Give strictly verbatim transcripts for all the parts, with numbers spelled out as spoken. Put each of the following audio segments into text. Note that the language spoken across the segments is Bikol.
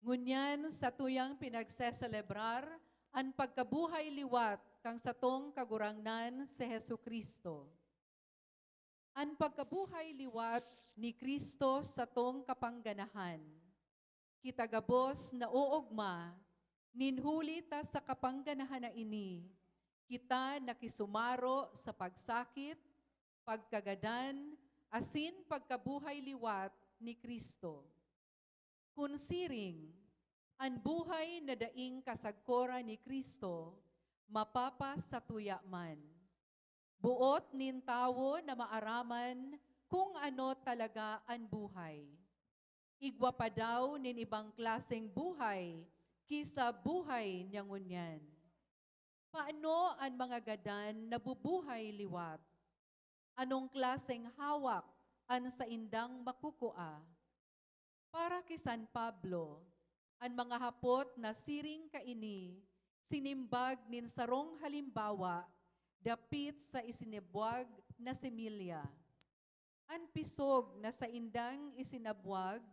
Ngunyan, satuyang pinagseselebrar an pagkabuhay liwat kan satong Kagurangnan si Jesu-Cristo. An pagkabuhay liwat ni Cristo satong kapangganahan. Kita gabos naoogma nin huli ta sa kapangganahan na ini, kita nakisumaro sa pagsakit, pagkagadan, asin pagkabuhay liwat ni Cristo. Kun siring, an buhay na daing kasagkoran ni Cristo mapapasatuya man. Boot nin tawo na maaraman kun ano talaga an buhay. Igwa pa daw nin ibang klaseng buhay ki sa buhay niya ngunyan. Paano an mga gadan nabubuhay liwat? Anong klaseng hawak an saindang makukua? Para ki San Pablo, an mga hapot na siring kaini sinimbag nin sarong halimbawa dapit sa isinibwag na semilya. An pisog na saindang isinabwag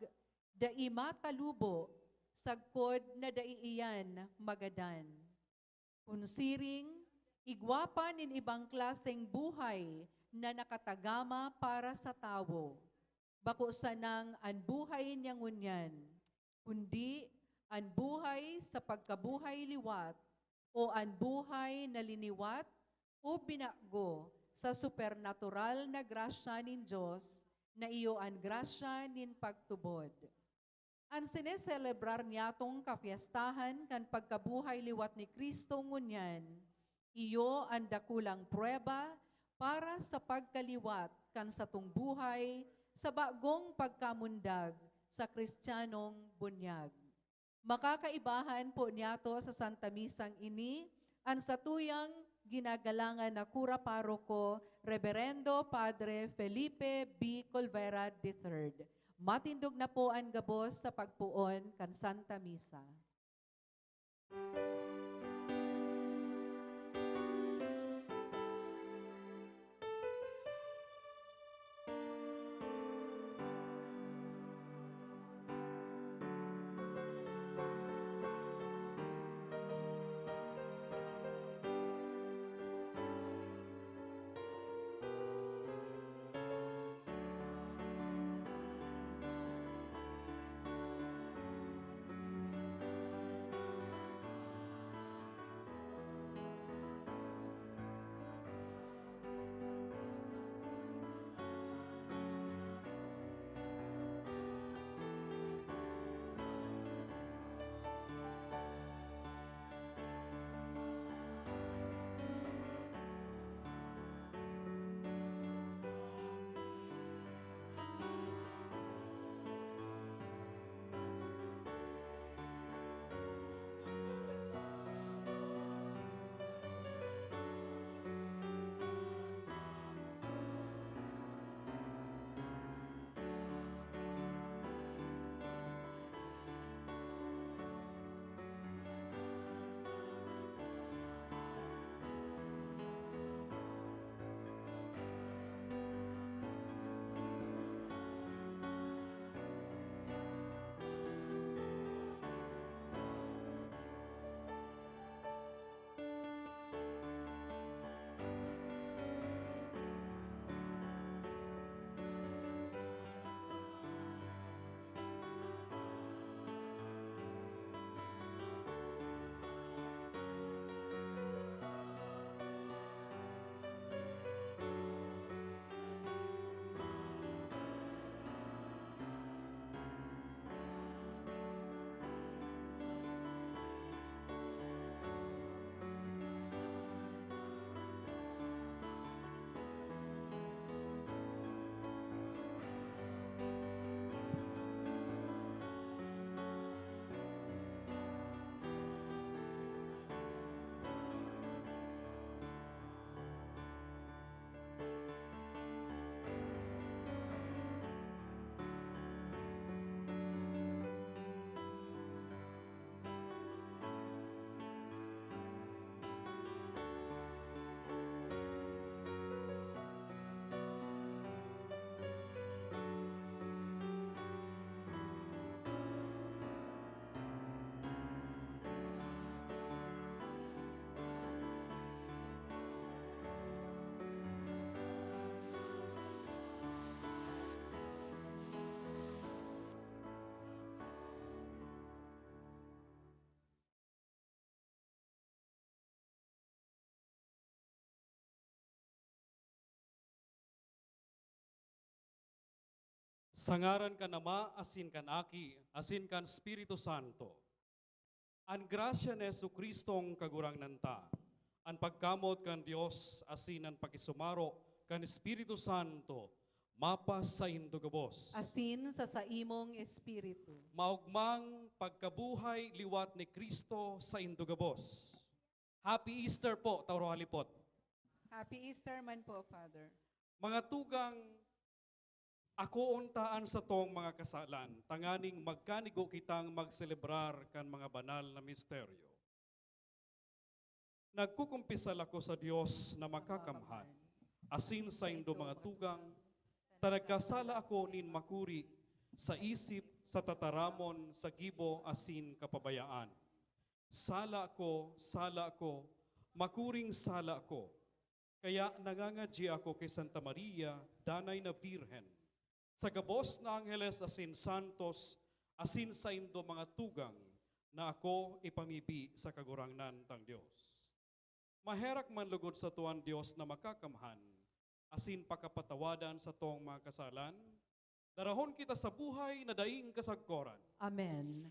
dai matalubo sagkod na dai iyan magadan. Kun siring, igwa pa nin ibang klaseng buhay na nakatagama para sa tawo. Bako sanang an buhay niya ngunyan, kundi an buhay sa pagkabuhay liwat o an buhay na liniwat o binago sa supernatural na grasya nin Dios na iyo an grasya nin pagtubod. An sineselebrar niyatong kapyestahan kan pagkabuhay liwat ni Cristo ngunyan, iyo an dakulang prueba para sa pagkaliwat kan satong buhay sa bagong pagkamundag sa Kristiyanong bunyag. Makakaibahan po niyato sa Santa Misang ini an satuyang ginagalangan na kura paroko, Reberendo Padre Felipe B. Colvera the third. Matindog na po an gabos sa pagpoon kan Santa Misa. Sa ngaran kan Ama, asin kan Aki, asin kan Espiritu Santo. An grasya ni Jesu-Cristong Kagurangnan ta, an pagkamot kan Dios, asin an pakisumaro kan Espiritu Santo, mapasaindo gabos. Asin sa saimong espiritu. Maogmang pagkabuhay liwat ni Cristo saindo gabos. Happy Easter po, Tauro Halipot. Happy Easter man po, Father. Mga tugang, akoon ta an satong mga kasalan, tanganing magkanigo kitang magselebrar kan mga banal na misteryo. Nagkukumpisal ako sa Dios na makakamhan, asin saindo mga tugang, ta nagkasala ako nin makuri sa isip, sa tataramon, sa gibo, asin kapabayaan. Sala ko, sala ko, makuring sala ko. Kaya nangangadyi ako ki Santa Maria, danay na Birhen, sa gabos na angheles asin santos, asin saindo mga tugang, na ako ipamibi sa Kagurangnan tang Dios. Maherak man logod sato an Dios na makakamhan, asin pakapatawadan satong mga kasalan, darahon kita sa buhay na daing kasagkoran. Amen.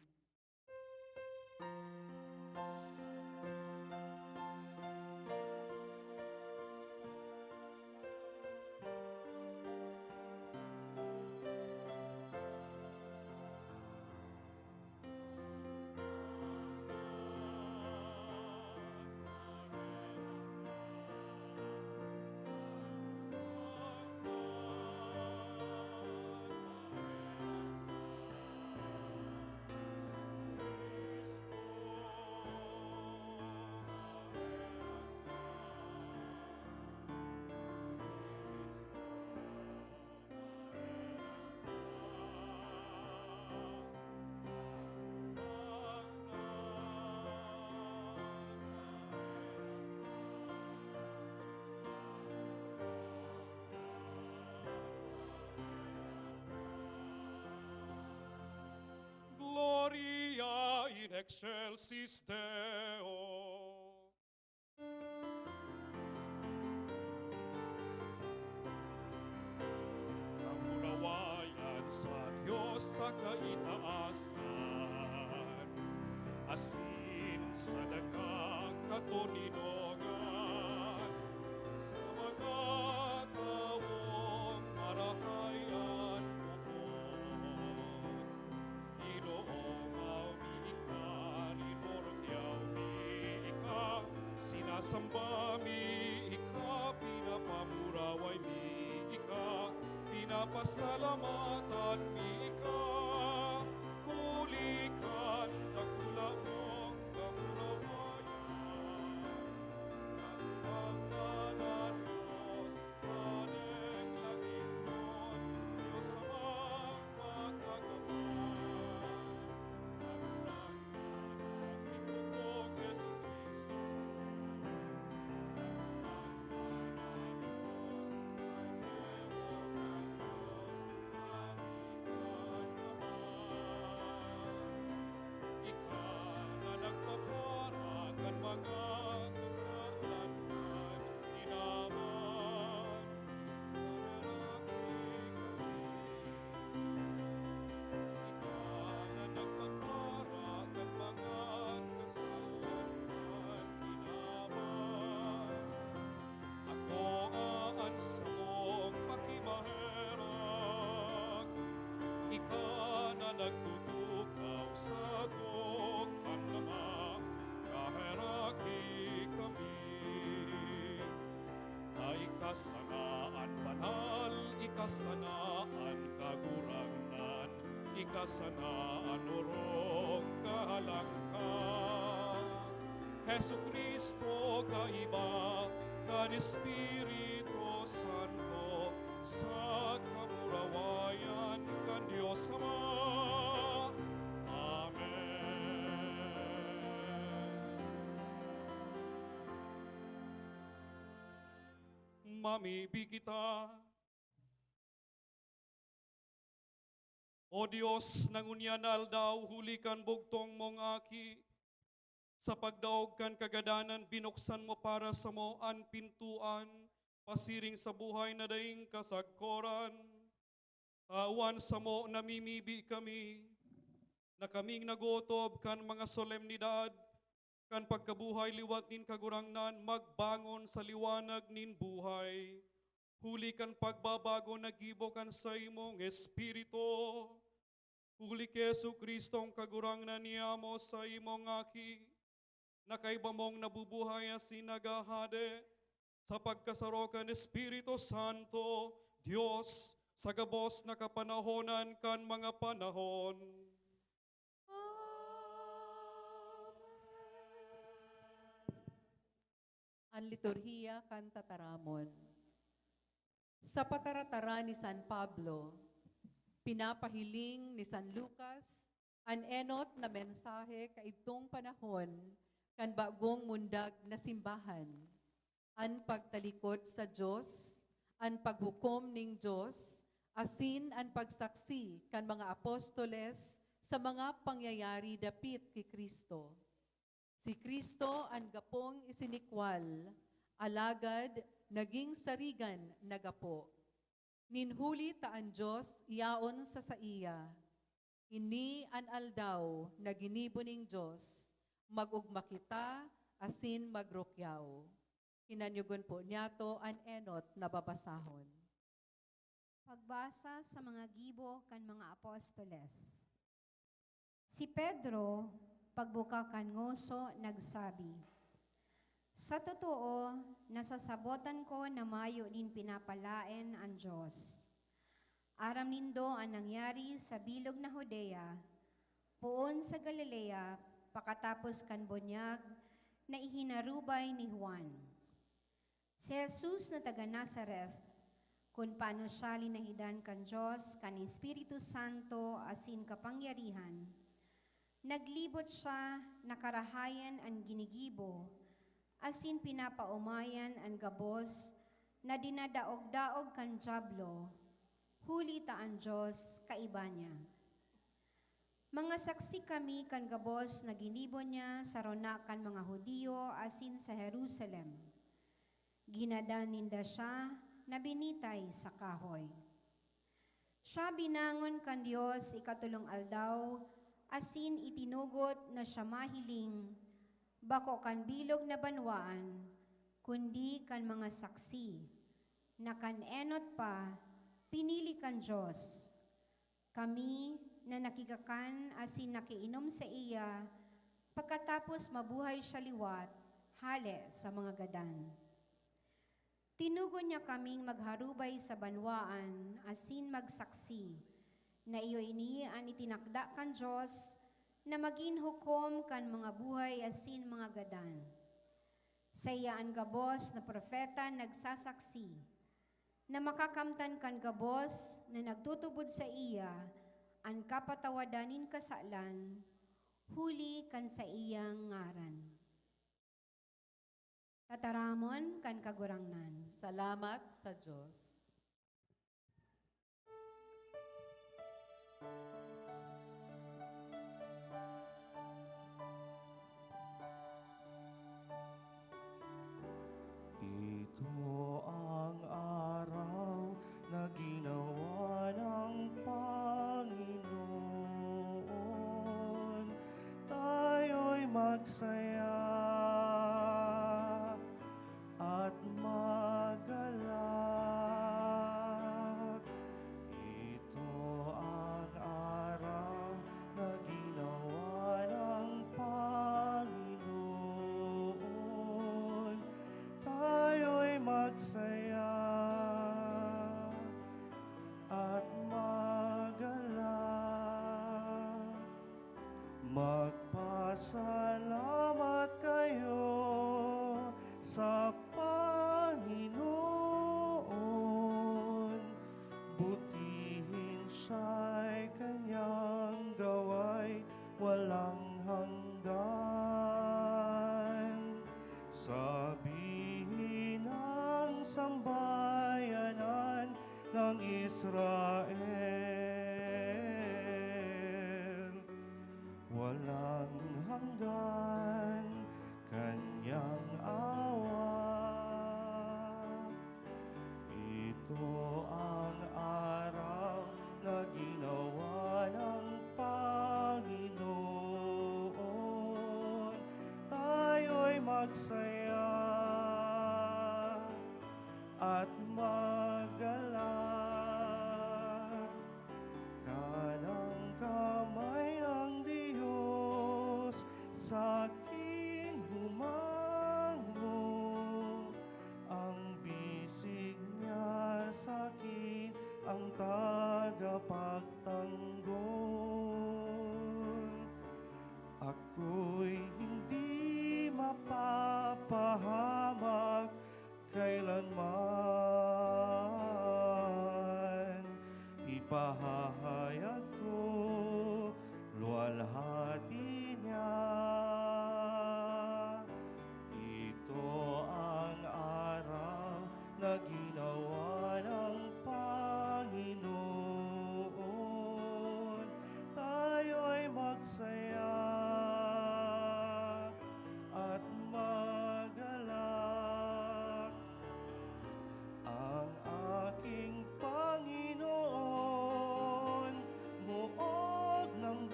Gloria in excelsis Deo. Kamurawayan sa Dios sa kaitaasan, asin sa dagang katoninongan sa mga tawong marahay an puot. Ginoo, mayo mi ika, rinorokyaw mi ika, sinasamba mi ika, pinapamuraway mi ika, pinapasalamatan mi ika, huli kan dakula mong kamurawayan. Ang ngaran na Dios, Padeng langitnon, Dios Amang makakamhan, Kagurangnan na ginugong Jesu-Cristo, Kagurangnan na Dios, Kordero kan Dios, Hade kan Ama. Ika na nagpapara kan mga kasalan kan inaman, panarapi kami. Ika na nagpapara kan mga kasalan kan inaman, akoa an samong pakimaherak. Ika na nagtutukaw sato kan Ama, kaheraki kami. Ta ika sana an banal, ika sana an kagurangnan, ika sana an orog kahalangkahan. Jesu-Cristo, kaiba kan Espiritu Santo, sa kamurawayan kan Dios Ama. Amen. Mamibi kita. O Dios, na ngunyan na aldaw, huli kan bugtong mong Aki, sa pagdaog kan kagadanan, binuksan mo para samo an pintoan pasiring sa buhay na daing kasagkoran. Tawan samo namimibi kami na kaming nag-ootob kan mga solemnidad kan pagkabuhay liwat nin Kagurangnan magbangon sa liwanag nin buhay, huli kan pagbabago na gibo kan saimong Espiritu. Huli ki Jesu-Cristong Kagurangnan niyamo, saimong Aki, na kaiba mong nabubuhay asin naghahade sa pagkasaro kan Espiritu Santo, Dios, sa gabos na kapanahonan kan mga panahon. Amen. An liturhiya kan tataramon. Sa pataratara ni San Pablo, pinapahiling ni San Lucas an enot na mensahe kaidtong panahon kan bagong mundag na simbahan: an pagtalikod sa Dios, an paghukom nin Dios, asin an pagsaksi kan mga apostoles sa mga pangyayari dapit ki Cristo. Si Cristo an gapong isinikwal, alagad naging sarigan na gapo. Nin huli ta an Dios yaon sa saiya. Ini an aldaw na ginibo nin Dios, mag-ogma kita asin magrukyaw. Kinanyogon po niyato an enot na babasahon. Pagbasa sa mga gibo kan mga apostoles. Si Pedro, pagbuka kan ngoso, nagsabi, "Sa totoo, nasasabotan ko na mayo nin pinapalaen an Dios. Aram nindo an nangyari sa bilog na Judea, poon sa Galilea, pakatapos kan bunyag na ihinarubay ni Juan. Si Jesus na taga Nazaret, kun paano siya linahidan kan Dios kan Espiritu Santo asin kapangyarihan, naglibot siya na karahayan an ginigibo asin pinapaomayan an gabos na dinadaog-daog kan Diablo, huli ta an Dios kaiba niya. Mga saksi kami kan gabos na ginibo niya sa rona kan mga Judio asin sa Jerusalem. Ginadan ninda siya na binitay sa kahoy. Siya binangon kan Dios ikatolong aldaw, asin itinugot na siya mahiling, bako kan bilog na banwaan, kundi kan mga saksi, na kan enot pa, pinili kan Dios. Kami na nakigakan asin nakiinom saiya, pagkatapos mabuhay siya liwat, hale sa mga gadan. Tinugon niya kaming magharubay sa banwaan asin magsaksi na iyo ini an itinakda kan Dios na magin hukom kan mga buhay asin mga gadan. Saiya an gabos na propeta nagsasaksi na makakamtan kan gabos na nagtutubod saiya an kapatawadan nin kasalan huli kan saiyang ngaran." Tataramon kan Kagurangnan. Salamat sa Dios. Ito ang araw na ginawa ng Panginoon. Tayo'y magsaya at magalak. Ito ang araw na ginawa ng Panginoon. Tayo'y magsaya at magalak. Magpasalamat kayo sa Panginoon. Butihin siya'y kanyang gawain walang hanggan. Sabihin ng sambayanan ng Israel, walang hanggan kanyang awa. Ito ang araw tagapagtanggol. Ako'y hindi mapapahamak kailanman. Ipahahayag ko luwalhati niya. Ito ang araw na ginawa ng Panginoon. Tayo'y magsaya at magalak. Ang aking Panginoon, muog ng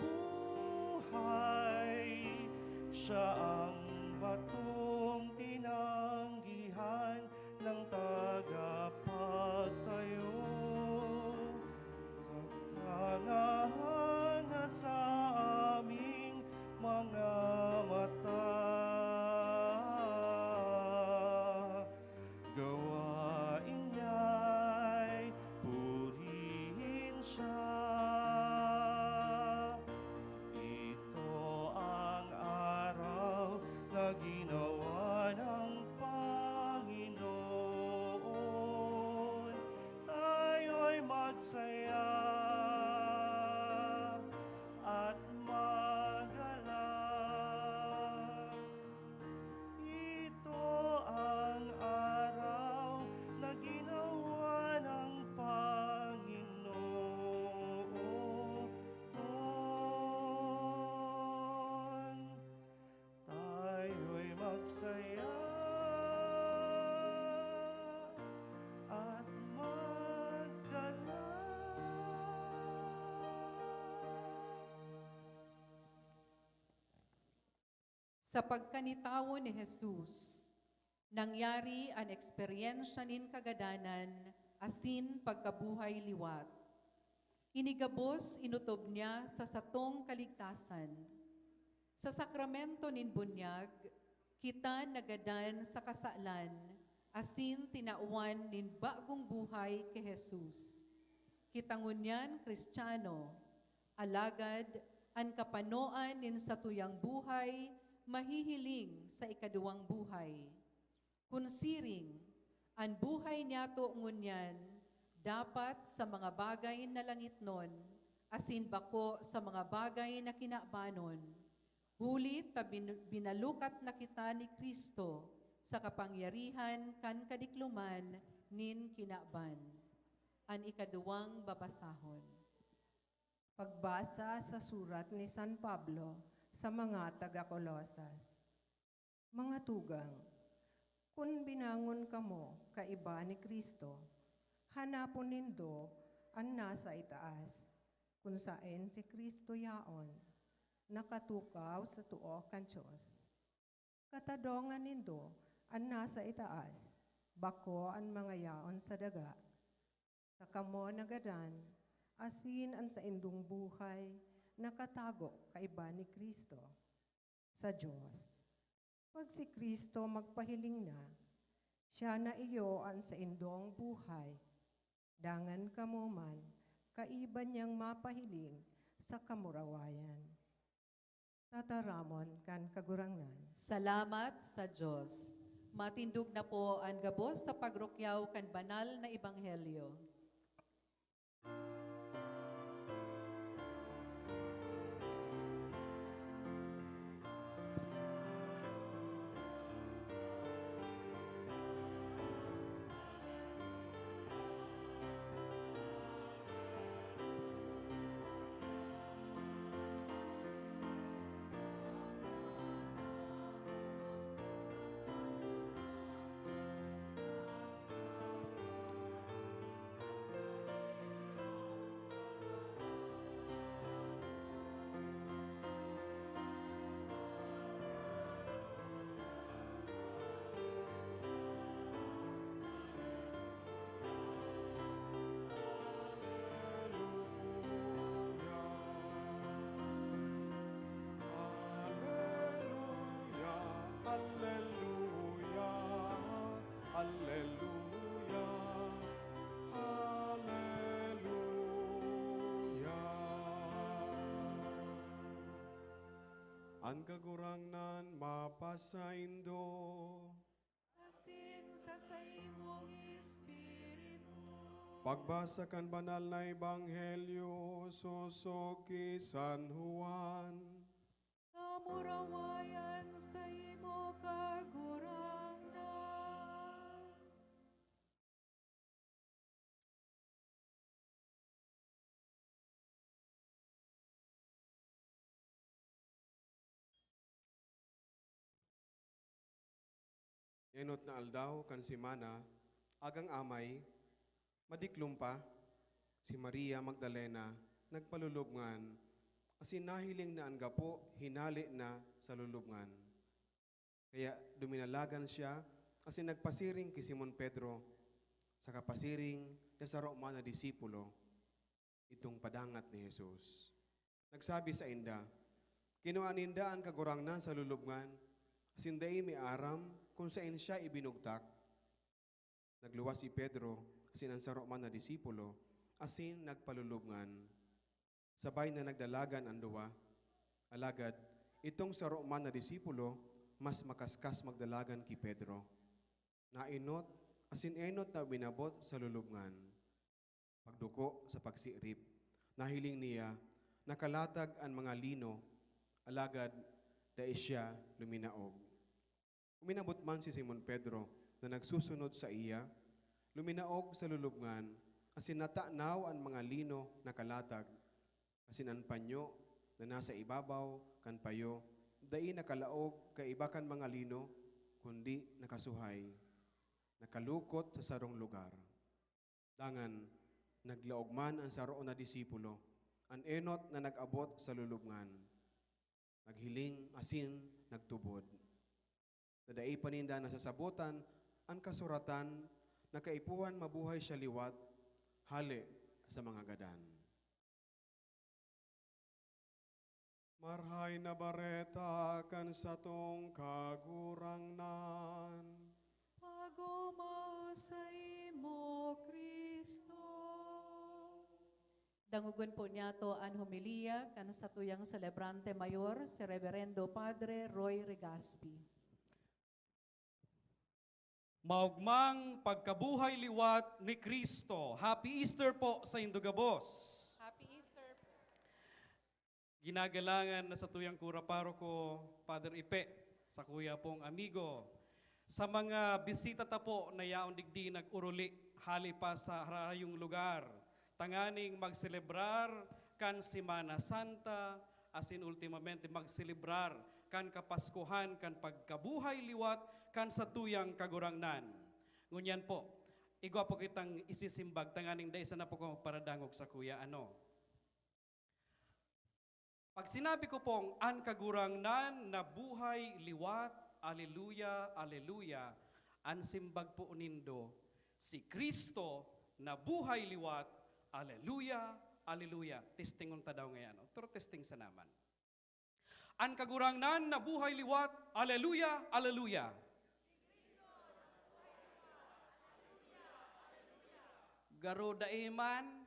buhay. Siya ang batong tinanggihan ng tagapagtayo. Nangangahanga sa aming mga mata. Gawain niya'y purihin siya. Ito ang araw na ginawa ng Panginoon. Tayo'y magsaya at magalak. Ito ang araw na ginawa ng Panginoon. Tayo'y magsaya at magalak. Sa pagkanitawo ni Jesus, nangyari an eksperyensya nin kagadanan asin pagkabuhay liwat. Ini gabos inotob niya sa satong kaligtasan. Sa sakramento nin bunyag, kita nagadan sa kasalan asin tinawan nin bagong buhay ki Jesus. Kita ngunyan Kristiyano, alagad an kapanoan nin satuyang buhay mahihiling sa ikaduwang buhay. Kun siring, an buhay niyato ngunyan dapat sa mga bagay na langitnon asin bako sa mga bagay na kinabanon, huli ta bin-, binalukat na kita ni Cristo sa kapangyarihan kan kadikloman nin kinaban. An ikaduwang babasahon. Pagbasa sa surat ni San Pablo sa mga taga Colosas. Mga tugang, kun binangon kamo kaiba ni Cristo, hanapon nindo an nasa itaas, kun saen si Cristo yaon, nakatukaw sa too kan Dios. Katadongan nindo an nasa itaas, bako an mga yaon sa daga. Sa kamo nagadan, asin an saindong buhay nakatago kaiba ni Cristo sa Dios. Pag si Cristo magpahiling na, siya na iyo an saindong buhay. Dangan kamo man, kaiba niyang mapahiling sa kamurawayan. Tataramon kan Kagurangnan. Salamat sa Dios. Matindog na po an gabos sa pagrukyaw kan banal na ebanghelyo. An Kagurangnan mapasaindo. Asin sa saimong espiritu. Pagbasa kan Banal na Ebanghelyo sosog ki San Juan. Kamurawayan saimo, Kagurangnan. Enot na aldaw kan semana, agang amay, madiklom pa, si Maria Magdalena nagpalulubngan, asin nahiling na an gapo hinale na sa lulubngan. Kaya duminalagan siya asin nagpasiring ki Simon Pedro, saka pasiring sa saro man na disipulo, idtong padangat ni Jesus. Nagsabi sainda, "Kinua ninda an Kagurangnan sa lulubngan, asin dai mi aram kun saen siya ibinugtak." Nagluwas si Pedro asin an saro man na disipulo, asin nagpalulubngan. Sabay na nagdalagan an duwa. Alagad, itong saro man na disipulo, mas makaskas magdalagan ki Pedro. Naenot, asin enot na uminabot sa lulubngan. Pagduko sa pagsirip, nahiling niya, nakalatag an mga lino, alagad dai siya luminaog. Uminabot man si Simon Pedro na nagsusunod saiya, luminaog sa lulubngan, asin natanaw an mga lino na kalatag, asin an panyo na nasa ibabaw kan payo dai nakalaog kaiba kan mga lino, kundi nakasuhay, nakalukot sa sarong lugar. Dangan, naglaog man an saro na disipulo, an enot na nag-abot sa lulubngan. Naghiling asin nagtubod, na dai pa ninda nasasabotan an kasuratan na kaipuhan mabuhay siya liwat hale sa mga gadan. Marahay na Bareta kan satong Kagurangnan. Pag-omaw saimo, Cristo. Dangogon po niyato an homilya kan satuyang selebrante mayor, si Reverendo Padre Roy Regaspi. Maogmang pagkabuhay liwat ni Cristo. Happy Easter po saindo gabos. Happy Easter po. Ginagalangan na satuyang kura paroko, Father Ipe, sakuya pong amigo. Sa mga bisita ta po na yaon digdi nag-oruli hale pa sa harayong lugar, tanganing magselebrar kan Semana Santa, asin ultimamente magselebrar kan Kapaskuhan kan pagkabuhay liwat kan satuyang Kagurangnan. Ngunyan po, igwa po kitang isisimbag tanganing dai sana po kamo magparadangog sakuya, ano? Pag sinabi ko pong, "An Kagurangnan nabuhay liwat, aleluya, aleluya," an simbag po nindo, "Si Cristo nabuhay liwat, aleluya, aleluya." Testingon ta daw ngayan, no? Pero testing sa naman. "An Kagurangnan nabuhay liwat, aleluya, aleluya." Garo dai man.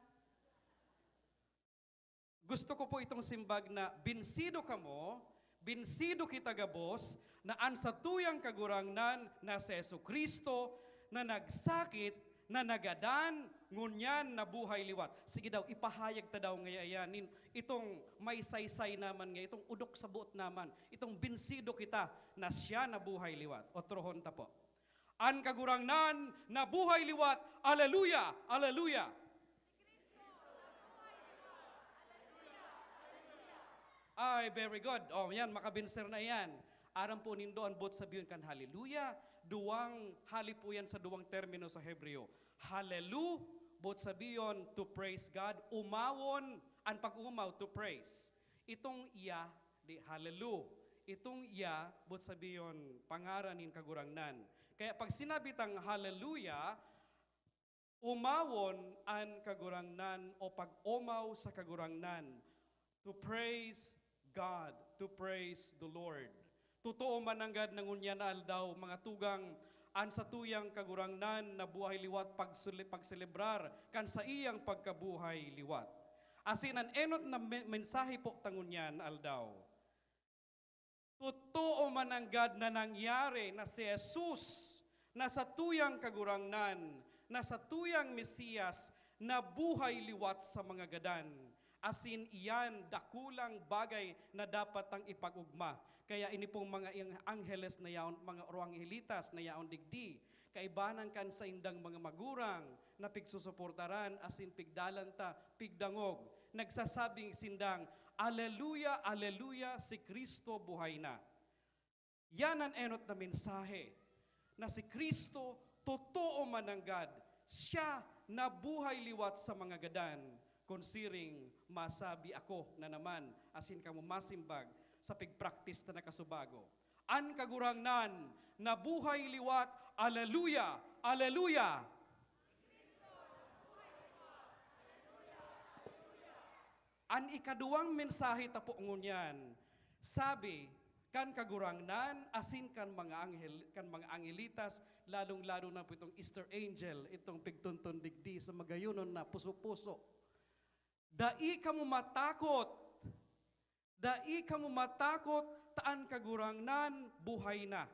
Gusto ko po itong simbag na, "Binsido kamo, binsido kita gabos, na an satuyang Kagurangnan na si Jesu-Cristo, na nagsakit, na nagadan, ngunyan nabuhay liwat." Sige daw, ipahayag ta daw ngaya yan, nin, itong may saysay naman nga, itong odok sa boot naman, itong binsido kita na siya nabuhay liwat. Otrohon ta po. "An Kagurangnan nabuhay liwat. Aleluya! Aleluya!" Ay, very good. Oh, yan, makabinser na yan. Aram po nindo an boot sabihon kan haleluya. Duwang hale po yan sa duwang termino sa Hebreo. Halelu, boot sabihon, to praise God. Umawon, an pag-umaw, to praise. Itong iya, di halelu. Itong iya, boot sabihon, pangaran nin Kagurangnan. Kaya pag sinabi tang haleluya, umawon an Kagurangnan o pag-omaw sa Kagurangnan. To praise God, to praise the Lord. Totoo man nanggad na ngunyan na aldaw, mga tugang, an satuyang Kagurangnan na buhay liwat pagsule-, pagselebrar kan saiyang pagkabuhay liwat. Asin an enot na me-, mensahe po ta ngunyan na aldaw. Totoo man nanggad na nangyari na si Jesus, na satuyang Kagurangnan, na satuyang Mesiyas, nabuhay liwat sa mga gadan. Asin iyan dakulang bagay na dapat tang ipag-ogma. Kaya ini pong mga ang-, angheles na yaon, mga oro anghelitas na yaon digdi, kaibanan kan saindang mga magurang na pigsusuportaran asin pigdalan ta, pigdangog, nagsasabing sindang, "Aleluya, aleluya, si Cristo buhay na." Yan an enot na mensahe, na si Cristo totoo man nanggad, siya nabuhay liwat sa mga gadan, kun siring masabi ako na naman, asin kamo masimbag sa pigpraktis ta na kasubago. An Kagurangnan nabuhay liwat, aleluya, aleluya! An ikaduwang mensahe ta po ngunyan, sabi kan Kagurangnan asin kan mga anghel, kan mga angelitas, lalong-lalo na po itong Easter angel, itong pigtunton digdi sa magayonon na puso-puso. Dai kamo matakot. Dai kamo matakot, ta an Kagurangnan buhay na.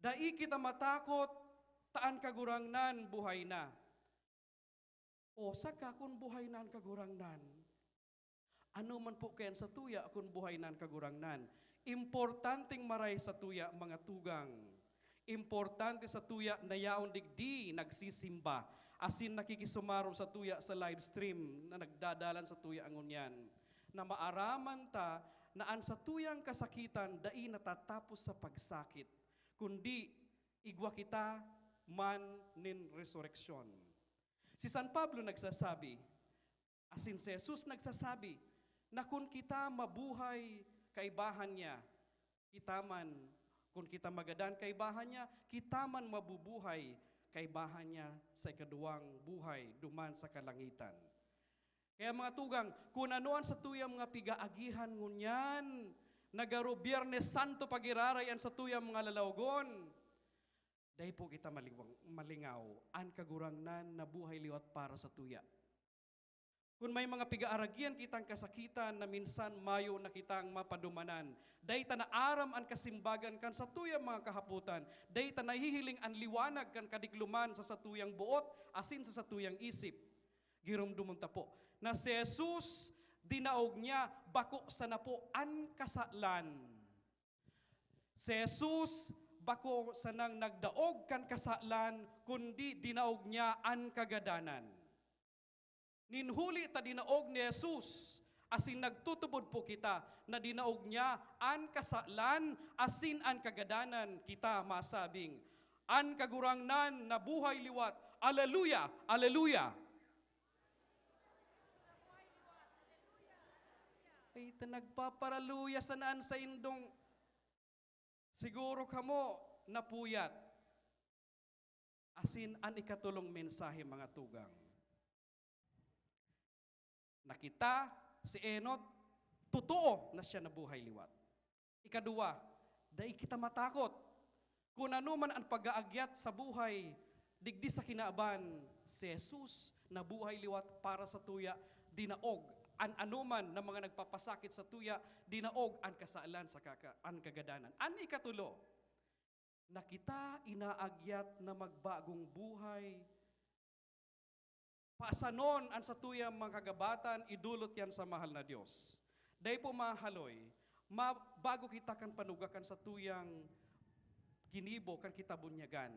Dai kita matakot, ta an Kagurangnan buhay na. O saka kun buhay na an Kagurangnan, ano man po kaya an satuya kun buhay na an Kagurangnan? Importanteng maray satuya, mga tugang. Importante satuya na yaon digdi nagsisimba, asin nakikisumarog satuya sa live stream na nagdadalan satuya ngunyan, na maaraman ta na an satuyang kasakitan dai natatapos sa pagsakit, kundi igwa kita man nin resureksyon. Si San Pablo nagsasabi, asin si Jesus nagsasabi, na kun kita mabuhay kaibahan niya, kita man, kun kita magadan kaibahan niya, kita man mabubuhay kaibahan niya sa ikaduwang buhay duman sa kalangitan. Kaya, mga tugang, kun ano an satuyang mga pigaagihan ngunyan, na garo Biyernes Santo pa giraray an satuyang mga lalawogon, dai po kita maliwang-, malingaw. An Kagurangnan nabuhay liwat para satuya. Kun may mga pigaaragihan kitang kasakitan na minsan mayo na kitang mapadumanan, dai ta naaram an kasimbagan kan satuyang mga kahapotan, dai ta nahihiling an liwanag kan kadikloman sa satuyang boot asin sa satuyang isip. Giromdomon ta po na si Jesus, dinaog niya bako sana po an kasalan. Si Jesus bako sanang nagdaog kan kasalan, kundi dinaog niya an kagadanan. Nin huli ta dinaog ni Jesus, asin nagtutubod po kita na dinaog niya an kasalan asin an kagadanan, kita masabing, "An Kagurangnan nabuhay liwat! Aleluya! Aleluya!" Ay, ta nagpaparaluya sana an saindong, siguro kamo napuyat. Asin an ikatolong mensahe, mga tugang, na kita, si Enot, totoo na siya nabuhay liwat. Ikaduwa, dai kita matakot. Kun ano man an pag-aagyat sa buhay digdi sa kinaban, si Jesus nabuhay liwat para satuya, dinaog an anoman na mga nagpapasakit satuya, dinaog an kasalan saka ka-, an kagadanan. An ikatulo, na kita inaagyat na magbagong buhay. Pasanon an satuyang mga kagabatan, idolot yan sa mahal na Dios. Dai po mahaloy, ma-, bago kita kan panuga kan satuyang ginibo, kan kita bunyagan.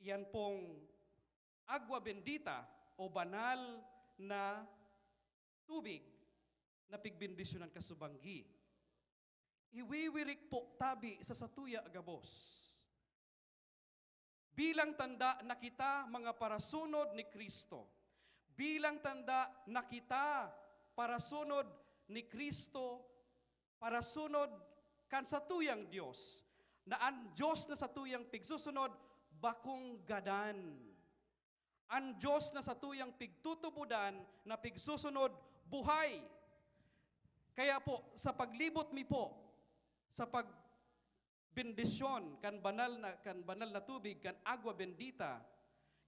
Iyan pong agwa bendita o banal na tubig na pigbendisyonan kasubanggi. Iwiwirik po tabi sa satuya gabos. Bilang tanda na kita mga parasunod ni Cristo. Bilang tanda na kita parasunod ni Cristo, parasunod kan satuyang Dios, na an Dios na satuyang pigsusunod bakong gadan. An Dios na satuyang pigtutubodan na pigsusunod buhay. Kaya po, sa paglibot mi po sa pagbendisyon kan banal na, kan banal na tubig, kan agwa bendita,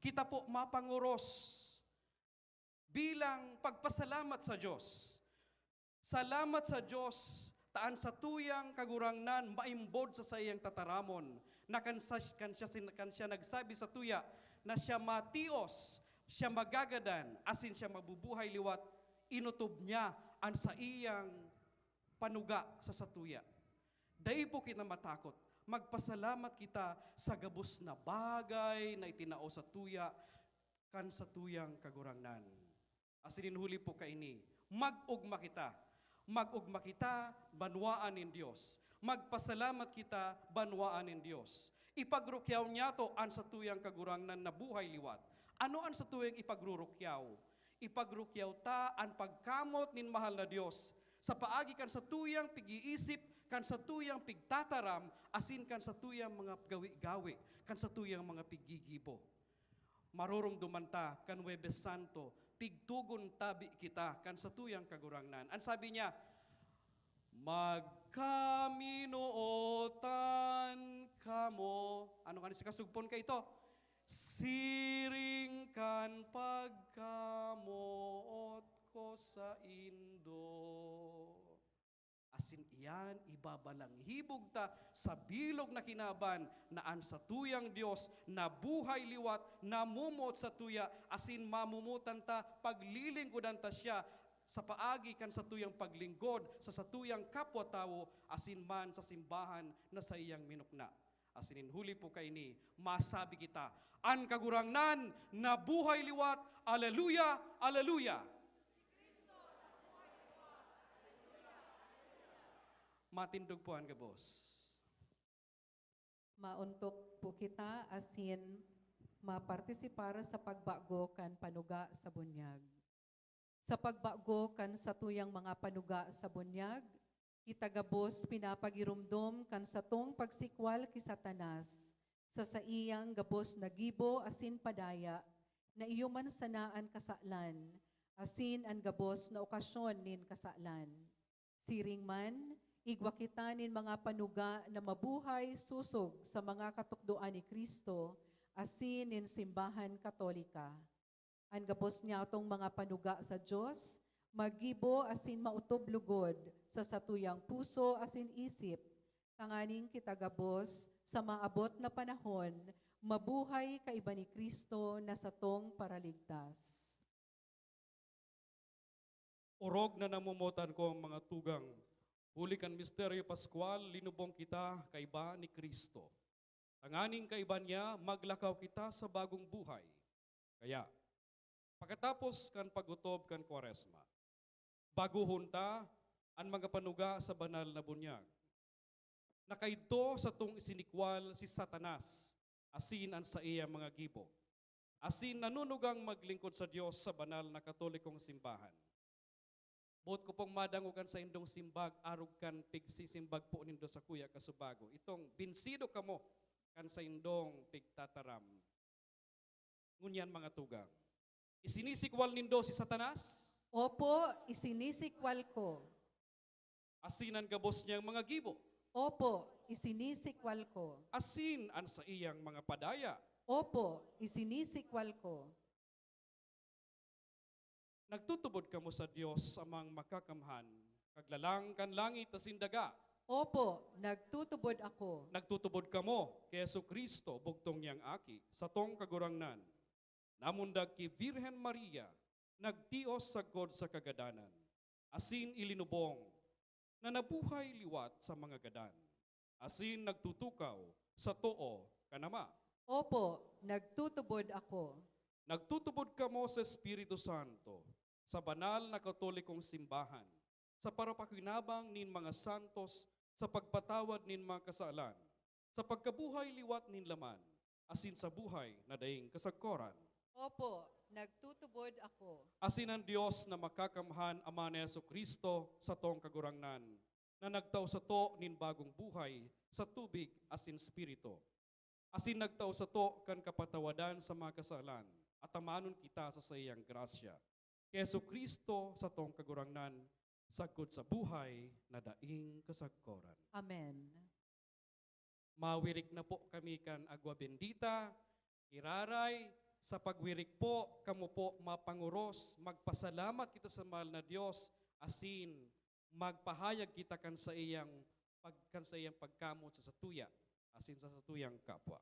kita po mapangoros bilang pagpasalamat sa Dios. Salamat sa Dios Ta an satuyang Kagurangnan maimbod sa saiyang tataramon, na kan sa, kan siya, sin- kan siya nagsabi satuya na siya matios, siya magagadan, asin siya mabubuhay liwat, inotob niya an saiyang panuga sa satuya. Dai po kita matakot. Magpasalamat kita sa gabos na bagay na itinao satuya kan satuyang Kagurangnan. Asin huli po kaini, mag-ugma kita. Mag-ugma kita, banwaan nin Dios. Magpasalamat kita, banwaan nin Dios. Ipagrukyaw niyato an satuyang Kagurangnan na buhay liwat. Ano an satuyang ipagrurukyaw? Ipagrukyaw ta an pagkamot nin mahal na Dios sa paagi kan satuyang pig-iisip, kan satuyang pigtataram, asin kan satuyang mga gawe-gawe, kan satuyang mga piggigibo. Maroromdoman ta kan Huwebes Santo, pigtugon tabi kita kan satuyang Kagurangnan. An sabi niya, "Magkaminootan kamo." Ano ngani sa kasugpon kaito? "Siring kan pagkamoot ko saindo." Asin iyan, ibabalanghibog ta sa bilog na kinaban na an satuyang Dios na buhay liwat, namomoot satuya, asin mamomotan ta, paglilingkodan ta siya sa paagi kan satuyang paglinggod sa satuyang kapwa-tawo, asin man sa simbahan na saiyang minukna. Asin nin huli po kaini, masabi kita, an Kagurangnan na buhay liwat. Aleluya! Aleluya! Matindog po an gabos. Maontok po kita asin mapartisipar sa pagbago kan panuga sa bunyag. Sa pagbago kan satuyang mga panuga sa bunyag, kita gabos pinapagiromdom kan satong pagsikwal ki Satanas sa saiyang gabos na gibo asin padaya na iyo man sana an kasalan asin an gabos na okasyon nin kasalan. Siring man, igwa kita nin mga panuga na mabuhay sosog sa mga katukdoan ni Cristo asin nin Simbahan Katolika. An gabos niyatong mga panuga sa Dios, maggibo asin maotob lugod sa satuyang puso asin isip, tanganing kita gabos, sa maabot na panahon, mabuhay kaiba ni Cristo na satong Paraligtas. Orog na namomotan ko, mga tugang, huli kan misteryo paskwal, linubong kita kaiba ni Cristo. Tanganing kaiba niya, maglakaw kita sa bagong buhay. Kaya, pakatapos kan pag-otob kan Kwaresma, bagohon ta an mga panuga sa banal na bunyag. Nakaidto satong isinikwal si Satanas asin an saiyang mga gibo, asin nanunugang maglingkod sa Dios sa banal na Katolikong simbahan. Boot ko pong madangog an saindong simbag, arog kan pigsisimbag po nindo sakuya kasubago. Itong binsido kamo kan saindong pigtataram. Ngunyan, mga tugang, isinisikwal nindo si Satanas? Opo, isinisikwal ko. Asin an gabos niyang mga gibo? Opo, isinisikwal ko. Asin an saiyang mga padaya? Opo, isinisikwal ko. Nagtutubod kamo sa Dios Amang Makakamhan, Kaglalang kan langit asin daga. Opo, nagtutubod ako. Nagtutubod kamo ki Jesu-Cristo, bugtong niyang Aki, satong Kagurangnan, namundag ki Birhen Maria, nagtios sagkod sa kagadanan, asin ilinubong, na nabuhay liwat sa mga gadan, asin nagtutukaw sa too kan Ama. Opo, nagtutubod ako. Nagtutubod kamo sa Espiritu Santo, sa banal na Katolikong simbahan, sa parapakinabang nin mga santos, sa pagpatawad nin mga kasalan, sa pagkabuhay liwat nin laman, asin sa buhay na daing kasagkoran. Opo, nagtutubod ako. Asin an Dios na Makakamhan, Ama ni Jesu-Cristo, satong Kagurangnan, na nagtao sato nin bagong buhay sa tubig asin Espiritu, asin nagtao sato kan kapatawadan sa mga kasalan, atamanon kita sa saiyang grasya. Ki Jesu-Cristo, satong Kagurangnan, sagkod sa buhay na daing kasagkoran. Amen. Mawirik na po kami kan Agua Bendita. Iraray, sa pagwirik po, kamo po mapangoros, magpasalamat kita sa mahal na Dios, asin magpahayag kita kan saiyang pag-, kan saiyang pagkamoot sa satuya asin sa satuyang kapwa.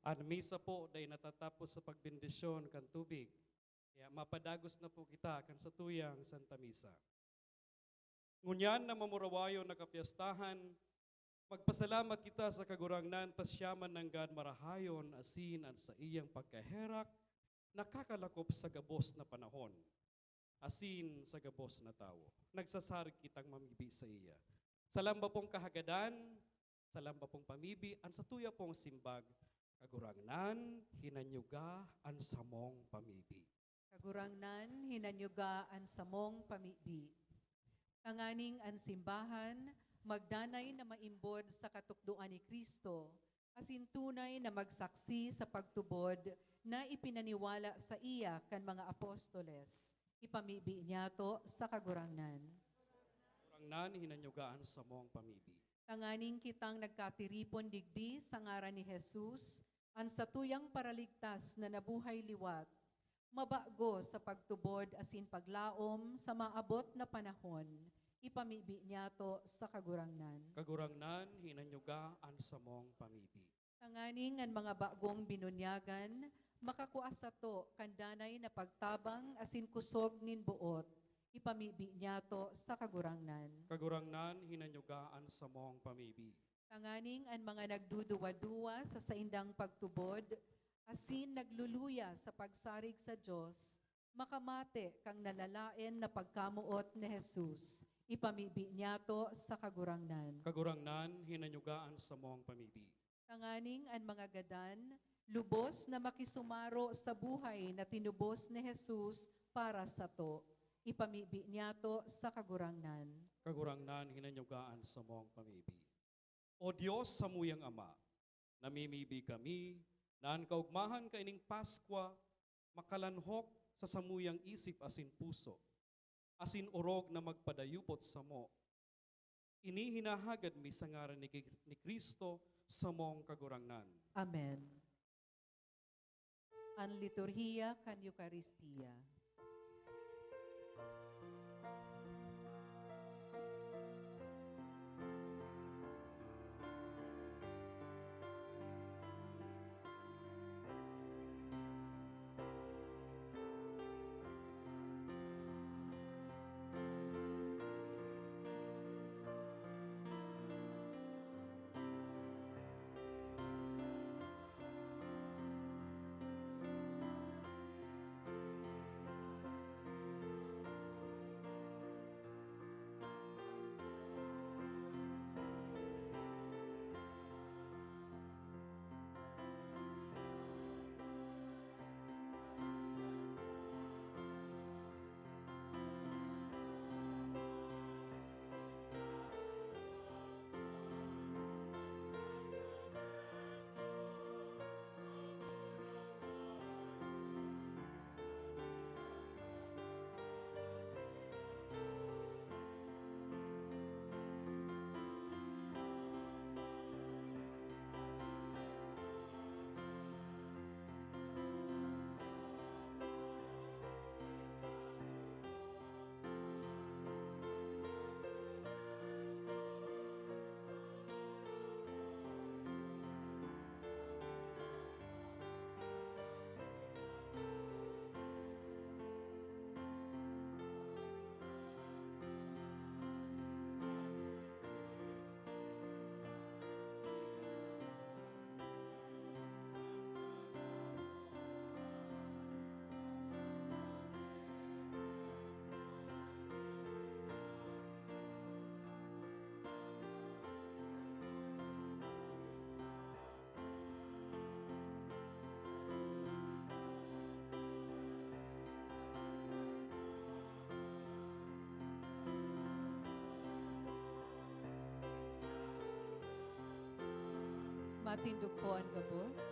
An misa po dai natatapos sa pagbendisyon kan tubig. Kaya mapadagos na po kita kan satuyang Santa Misa. Ngunyan na mamurawayon na kapyestahan, magpasalamat kita sa Kagurangnan ta siya man nanggad marahayon asin an saiyang pagkaherak nakakalakop sa gabos na panahon asin sa gabos na tawo. Nagsasarig kitang mamibi saiya. Sa lamba pong kahagadan, sa lamba pong pamibi, an satuya pong simbag, Kagurangnan, hinanyuga an samong pamibi. Kagurangnan, hinanyuga an samong pamibi. Tanganing an simbahan magdanay na maimbod sa katukdoan ni Cristo, asin tunay na magsaksi sa pagtubod na ipinaniwala saiya kan mga apostoles. Ipamibi niyato sa Kagurangnan. Kagurangnan, hinanyuga an samong pamibi. Tanganing kitang nagkatiripon digdi sa ngaran ni Jesus, an satuyang Paraligtas na nabuhay liwat, mabago sa pagtubod asin paglaom sa maabot na panahon, ipamibi niyato sa Kagurangnan. Kagurangnan, hinanyuga an samong pamibi. Tanganing an mga bagong binunyagan Makakua sato kan danay na pagtabang asin kusog nin boot, ipamibi niyato sa Kagurangnan. Kagurangnan, hinanyuga an samong pamibi. Tanganing an mga nagduduwa-duwa sa saindang pagtubod asin nagluluya sa pagsarig sa Dios, makamate kan nalalaen na pagkamoot ni Jesus, ipamibi niyato sa Kagurangnan. Kagurangnan, hinanyuga an samong pamibi. Tanganing an mga gadan, lubos na makisumaro sa buhay na tinubos ni Jesus para sato, ipamibi niyato sa Kagurangnan. Kagurangnan, hinanyuga an samong pamibi. O Dios, samuyang Ama, namimibi kami na an kaogmahan kaining Paskwa makalanhok sa samuyang isip asin puso, asin orog na magpadayupot samo. Ini hinahagad mi sa ngaran ni Ki-, ni Cristo, samong Kagurangnan. Amen. An liturhiya kan Eukaristia. Matindog po an gabos.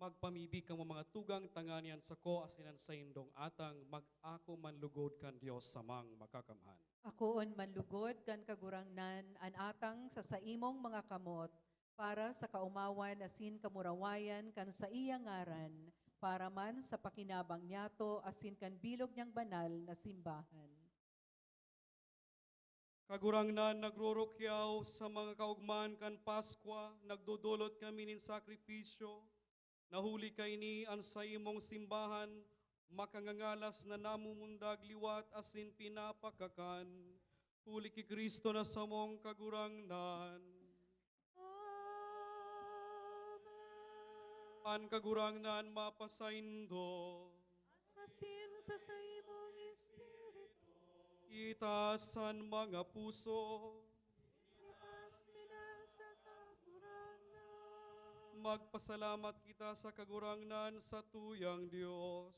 Magpamibi kamo, mga tugang, tanganing an sako asin an saindong atang mag-ako man lugod kan Dios Samang Makakamhan. Akoon man lugod kan Kagurangnan an atang sa saimong mga kamot, para sa kaomawan asin kamurawayan kan saiyang ngaran, para man sa pakinabang niyato asin kan bilog niyang banal na simbahan. Kagurangnan, nagrurukyaw sa mga kaogmahan kan Paskwa, nagdodolot kami nin sakripisyo, na huli kaini an saimong simbahan makangangalas na namumundag liwat asin pinapakakan, huli ki Cristo na samong Kagurangnan. Amen. An Kagurangnan mapasaindo. Asin sa saimong espiritu. Itaas an mga puso. Itaas mi na sa Kagurangnan. Magpasalamat kita sa Kagurangnan, sa tuyang Dios.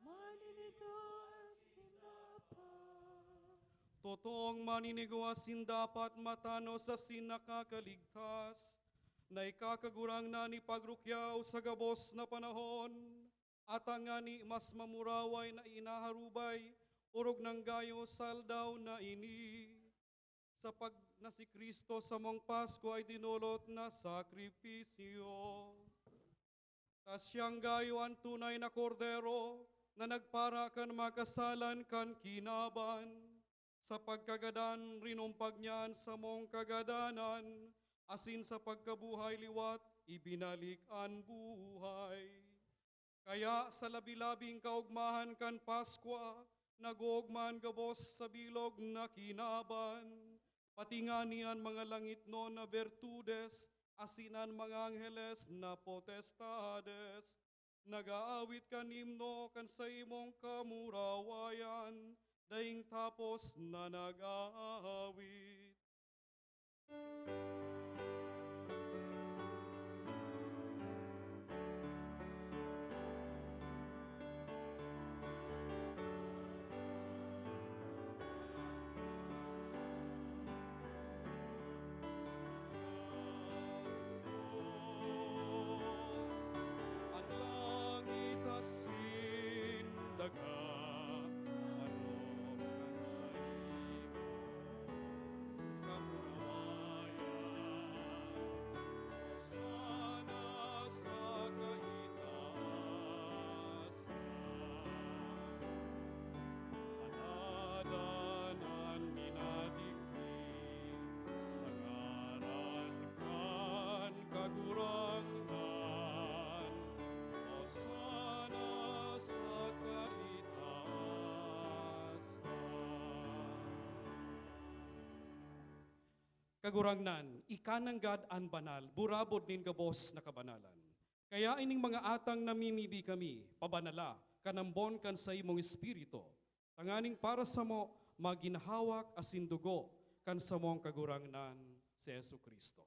Maninigo asin dapat. Totoong maninigo asin dapat, matanos asin nakakaligtas, na ika, Kagurangnan, ipagrukyaw sa gabos na panahon, at tangani mas mamuraway na inaharubay, orog nang gayo sa aldaw na ini. Sa pag-, na si Cristo samong Paskwa idinolot na sakripisyo. Ta siyang gayo an tunay na Kordero na nagpara kan mga kasalan kan kinaban. Sa pagkagadan, rinumpag niya an samong kagadanan, asin sa pagkabuhay liwat, ibinalik an buhay. Kaya sa labi-labing kaogmahan kan Paskwa, nag-oogma an gabos sa bilog na kinaban, pati ngani an mga langitnon na bertudes asin an mga angheles na potestades, nag-aawit kan himno kan saimong kamurawayan, daing tapos na nag-aawit. An langit asin daga, manok kan saimo kamurawayan. Hosana sa kaitaasan. Panadan an minadigdi sa ngaran kan Kagurangnan. Hosana sa kaitaasan. Kagurangnan, ika nanggad an banal, burabod nin gabos na kabanalan. Kaya ining mga atang namimibi kami, pabanala kan ambon kan saimong Espiritu, tanganing para samo magin hawak asin dugo kan samong Kagurangnan, si Jesu-Cristo.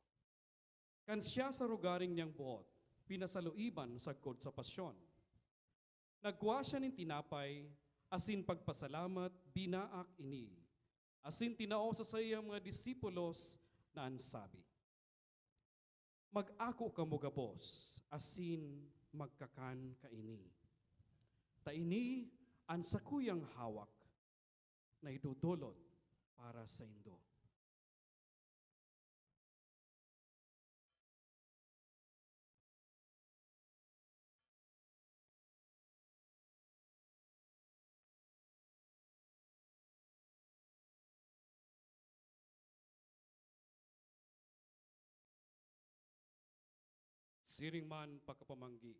Kan siya sa rogaring niyang boot, pinasaluiban sagkod sa pasyon, nagkua siya nin tinapay asin pagpasalamat, binaak ini, asin tinao sa saiyang mga disipulos na an sabi, "Mag-ako kamo gabos asin magkakan kaini. Ta ini an sakuyang hawak na idodolot para saindo." Siring man pagkapamanggi,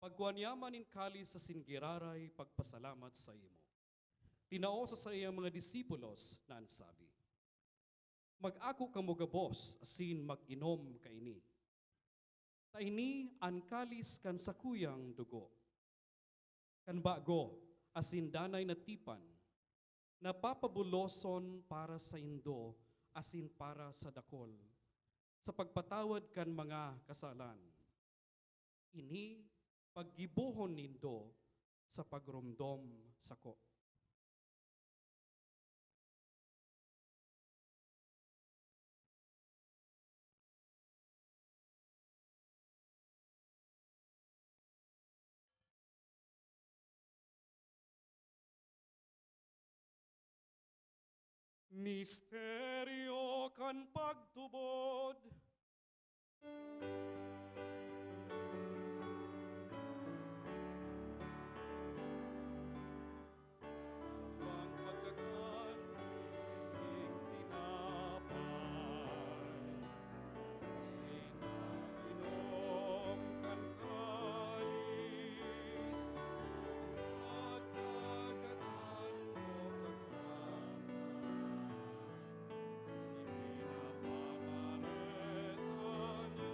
pagkua niya man nin kalis asin giraray pagpasalamat saimo, tinao sa saiyang mga disipulos na an sabi, "Mag-ako kamo gabos asin mag-inom kaini. Ta ini an kalis kan sakuyang dugo, kan bago asin danay na tipan, na papabuloson para saindo asin para sa dakol, sa pagpatawad kan mga kasalan. Ini paggibohon nindo sa pagromdom sako." Misteryo kan pagtubod. Sa pagkakan nin tinapay, asin pag-inom kan kalis, pagkagadan mo, Kagurangnan, ipinapamareta niya.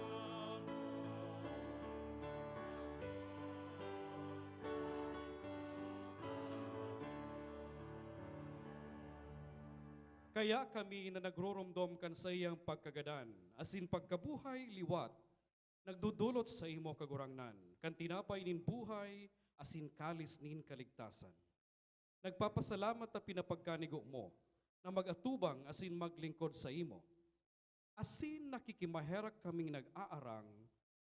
Kaya kami na nagroromdom kan saiyang pagkagadan asin pagkabuhay liwat, nagdodolot saimo, Kagurangnan, kan tinapay nin buhay asin kalis nin kaligtasan. Nagpapasalamat ta pinapagkanigo mo na mag-atubang asin maglingkod saimo. Asin nakikimaherak kaming nag-aarang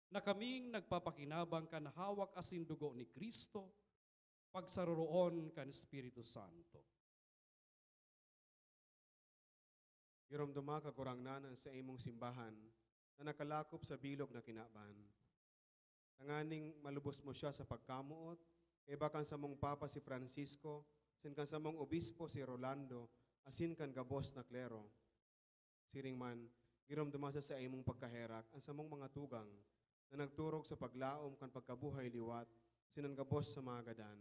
na kaming nagpapakinabang kan hawak asin dugo ni Cristo, pagsaroroon kan Espiritu Santo. Giromdoma, Kagurangnan, an saimong simbahan na nakalakop sa bilog na kinaban, tanganing malubos mo siya sa pagkamoot, kaiba kan samong Papa si Francisco, asin kan samong Obispo si Rolando, asin kan gabos na klero. Siring man, giromdoma sa saimong pagkaherak an samong mga tugang na nagturog sa paglaom kan pagkabuhay liwat asin an gabos sa mga gadan,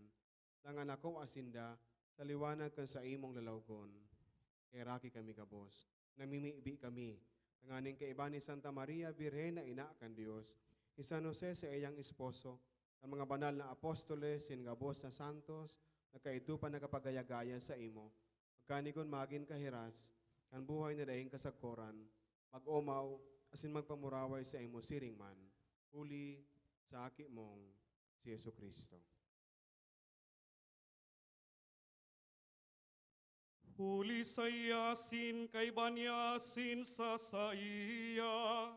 tanganing akoa sinda sa liwanag kan saimong lalawgon. Heraki kami gabos, namimibi kami, tanganing kaiba ni Santa Maria Birhen na ina kan Dios, ni San Jose saiyang esposo, kan mga banal na apostoles, asin gabos na santos, na kaidto pa nakapagaya-gaya saimo, magkanigon magin kahiras kan buhay na daing kasagkoran, mag-omaw asin magpamuraway saimo siring man, huli sa Aki mong si Jesu-Cristo. Huli saiya asin kaiba niya asin sa saiya,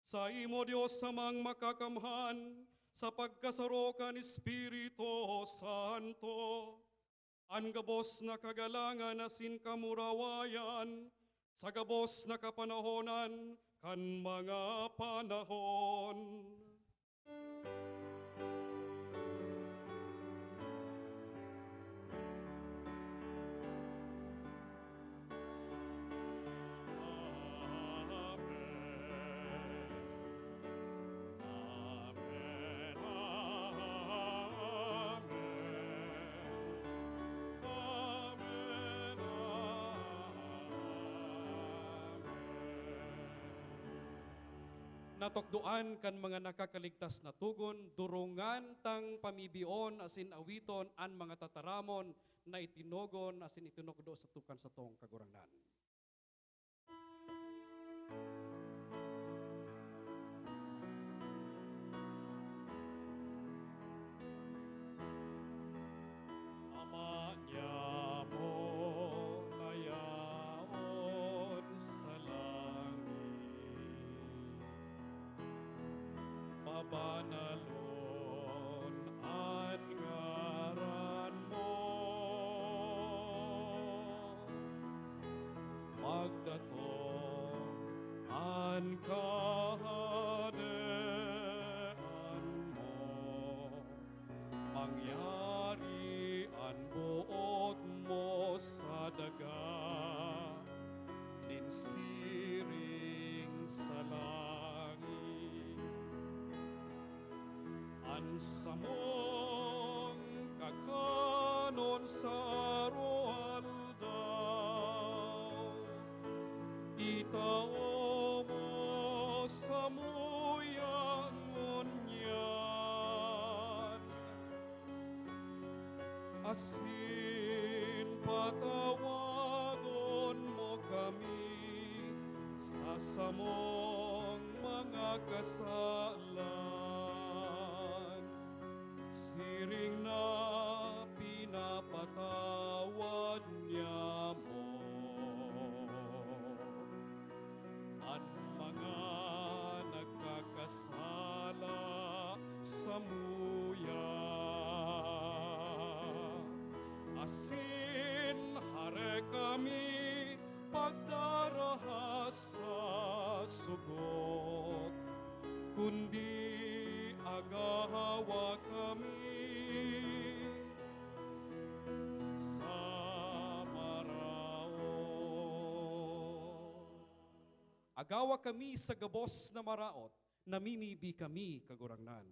saimo, Dios Amang Makakamhan, sa pagkasaro kan Espiritu Santo, an gabos na kagalangan asin kamurawayan sa gabos na kapanahonan kan mga panahon. Amen. Amen. Amen. Amen. Amen. Natukdoan kan mga nakakaligtas na togon, durungan tang pamibion asin awiton an mga tataramon na itinogon asin itinukdo sa tukan satong Kagurangnan. Ama niamo na yaon sa langit, pabanalon an ngaran mo. Magdatong an kahadean mo, mangyari an boot mo sa daga nin siring sa langit. An samong kakanon sa aroaldaw, itao mo samuya ngunyan, asin patawadon mo kami sa samong mga kasalan, siring na pinapatawad niamo an mga nagkakasala samuya. Asin hare kami pagdaraha sa sugot, kundi agawa kami sa maraot. Agawa kami sa gabos na maraot, namimibi kami, Kagurangnan.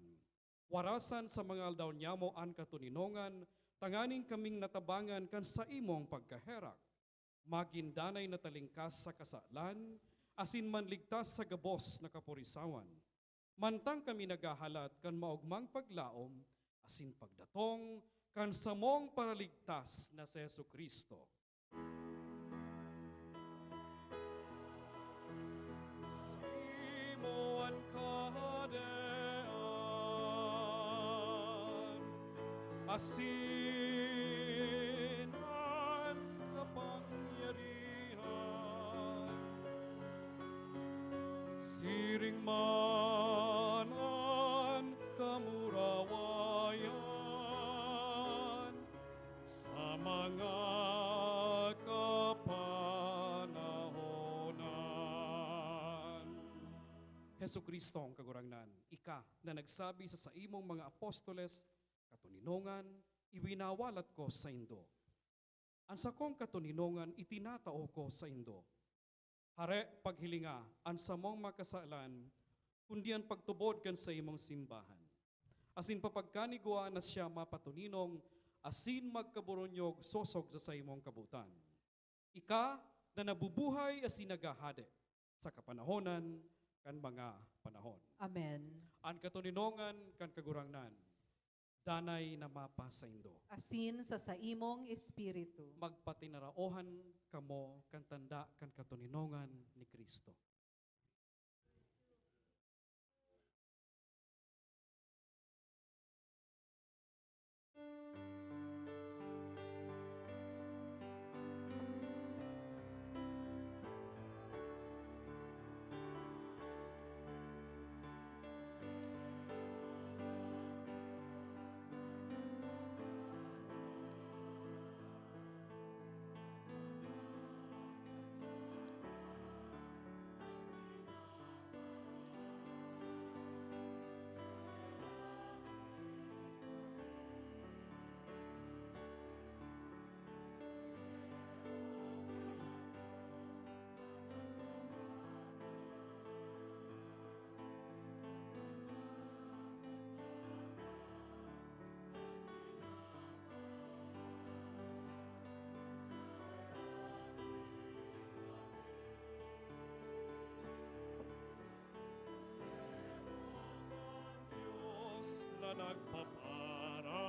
Warasan sa mga aldaw niamo an katoninongan, tanganing kaming natabangan kan saimong pagkaherak, magin danay na talingkas sa kasalan, asin manligtas sa gabos na kaporisawan. Mantang kami naghahalat kan maogmang paglaom asin pagdatong kan samong Paraligtas na si Jesu-Cristo. Saimo an kahadean, asin an kapangyarihan, siring man an kamurawayan sa mga kapanahon. Jesu-Cristong Kagurangnan, ika na nagsabi sa saimong mga apostoles, "Katoninongan, iwinawalat ko saindo. An sakong katoninongan itinatao ko saindo." Hare, paghilinga an samong mga kasalan, kundi an pagtubod kan saimong simbahan. Asin papagkanigwa na siya mapatoninong asin magkaboronyog sosog sa saimong kabotan. Ika na nabubuhay asin naghahade sa kapanahonan kan mga panahon. Amen. An katoninongan kan Kagurangnan danay na mapasaindo. Asin sa saimong espiritu. Magpatinaraohan kamo kan tanda kan katoninongan ni Cristo. Dios na nagpapara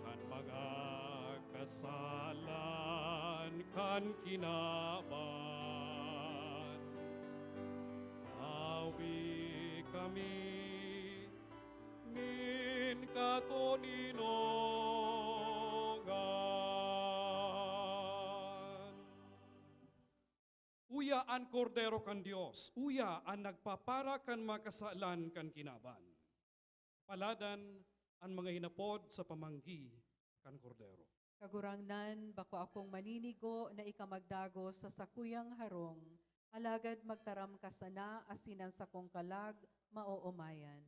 kan mga kasalan kan kinaban. Awi kami nin katoninongan. Uya an Kordero kan Dios, uya an nagpapara kan mga kasalan kan kinaban. Paladan an mga hinapod sa pamanggi kan Kordero. Kagurangnan, bako akong maninigo na ika magdagos sa sakuyang harong, alagad magtaram ka sana asin an sakong kalag maoomayan.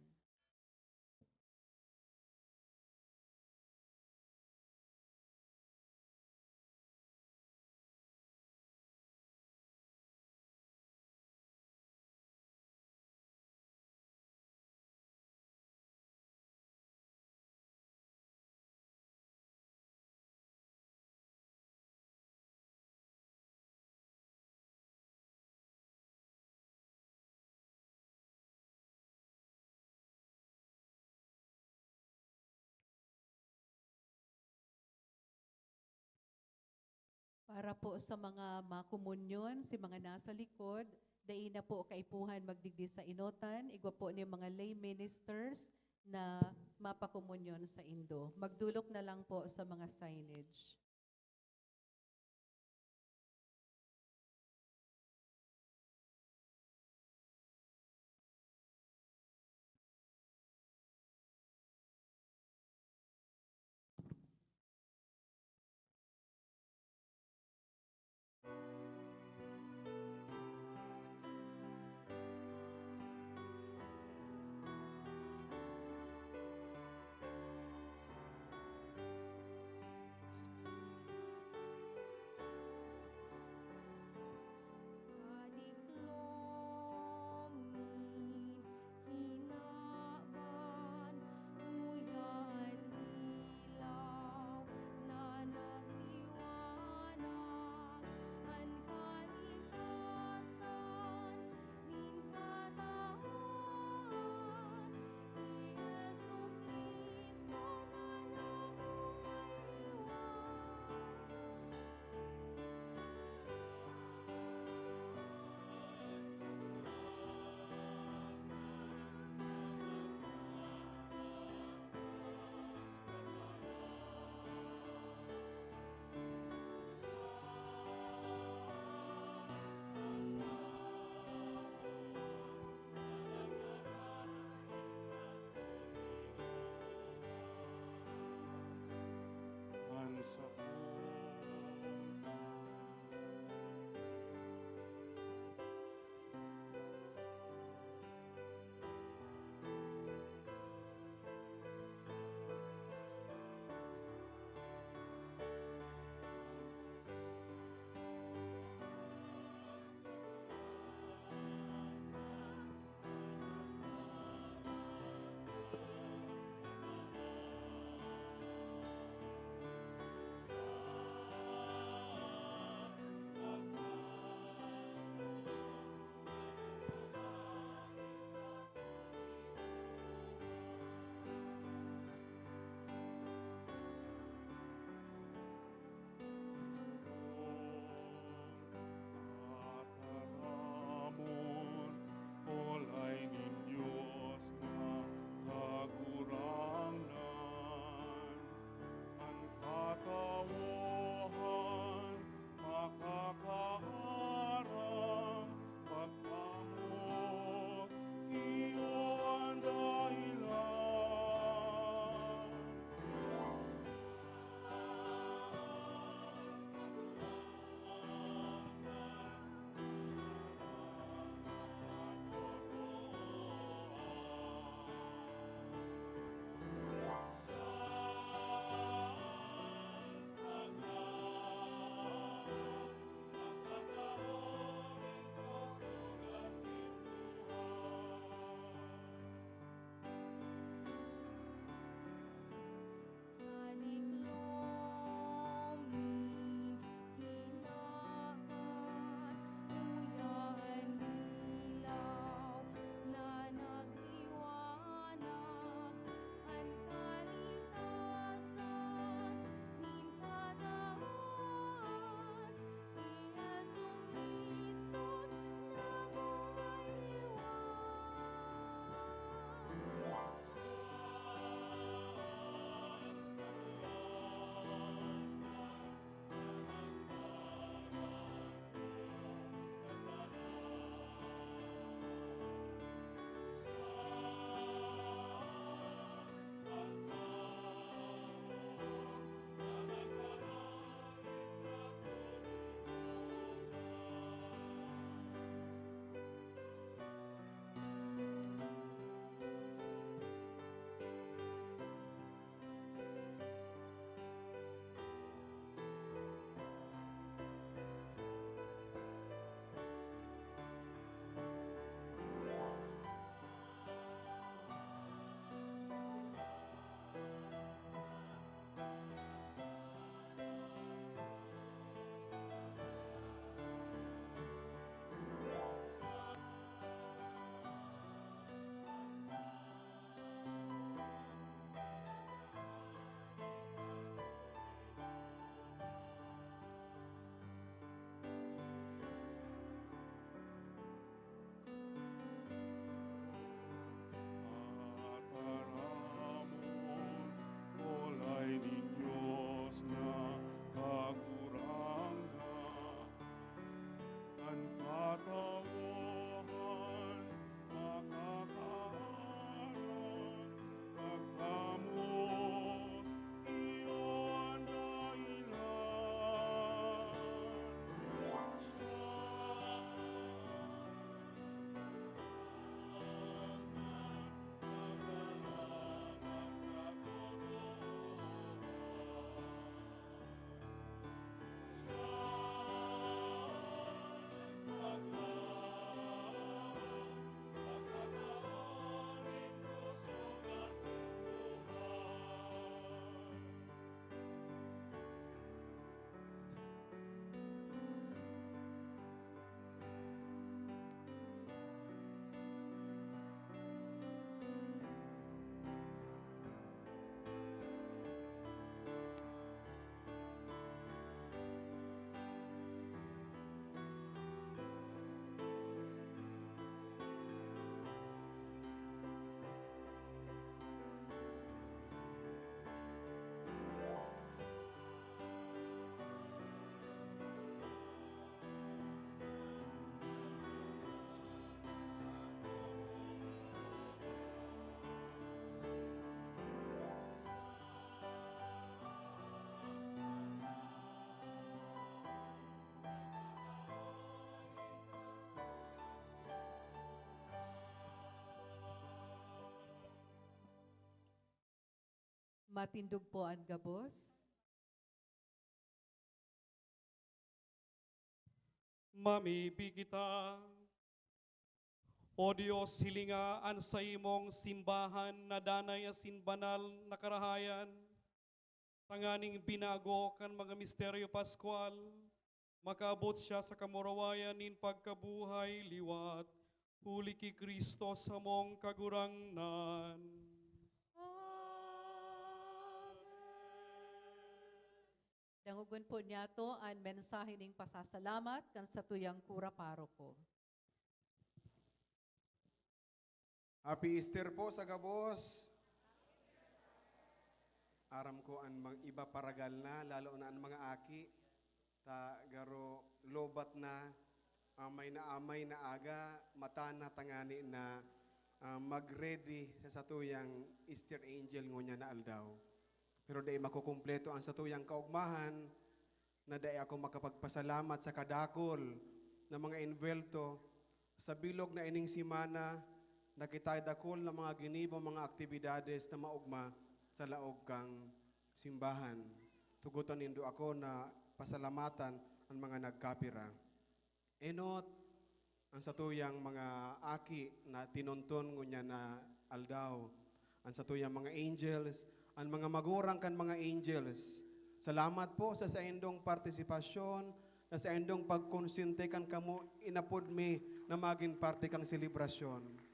Para po sa mga makomunyon, si mga nasa likod, dai na po kaipuhan magdigdi sa enotan, igwa po ni mga lay ministers na mapakomunyon sa indo. Magdolok na lang po sa mga signage. Matindog po an gabos. Mamibi kita. O Dios, hilinga an saimong simbahan na danay asin banal na karahayan, tanganing binago kan mga misteryo paskwal, makaabot siya sa kamurawayan nin pagkabuhay liwat, huli ki Cristo samong Kagurangnan. Amen. Dangogon po niyato an mensahe ning pasasalamat kan satuyang kura paroko. Happy Easter po sa gabos. Aram ko an mga iba paragal na, lalo na an mga aki. Ta garo lobat na, amay na amay na aga, mata na tangani na, ah, mag-ready sa satuyang Easter Angel ngunyan na aldaw. Pero dai makukumpleto an satuyang kaogmahan na dai ako makapagpasalamat sa kadakol na mga envuelto sa bilog na ining semana. Nakita dakol na mga ginibo, mga aktibidades na maogma sa laog kan simbahan. Tugotan nindo ako na pasalamatan an mga nagkapira. Enot, an satuyang mga aki na tinonton ngunyan na aldaw, an satuyang mga angels, an mga magurang kan mga angels. Salamat po sa saindong partisipasyon, sa saindong pagkonsente kan kamo inapod mi na magin parte kan selebrasyon.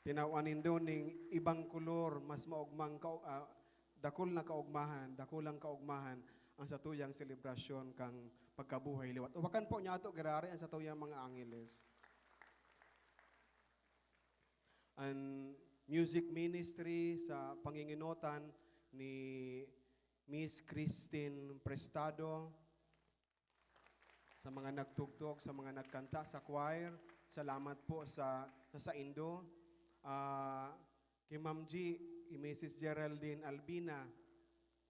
Tinawan nindo ning ibang kolor, mas maogmang ka-, ah, dakul na kaogmahan, dakulang kaogmahan an satuyang selebrasyon kan pagkabuhay liwat. Ubakan po niyato, giraray an satuyang mga angeles. An music ministry sa panginginotan ni Miss Christine Prestado, sa mga nagtugtog, sa mga nagkanta, sa choir, salamat po sa, sa saindo. Ah, kay Ma'am G, kay Missus Geraldine Albina,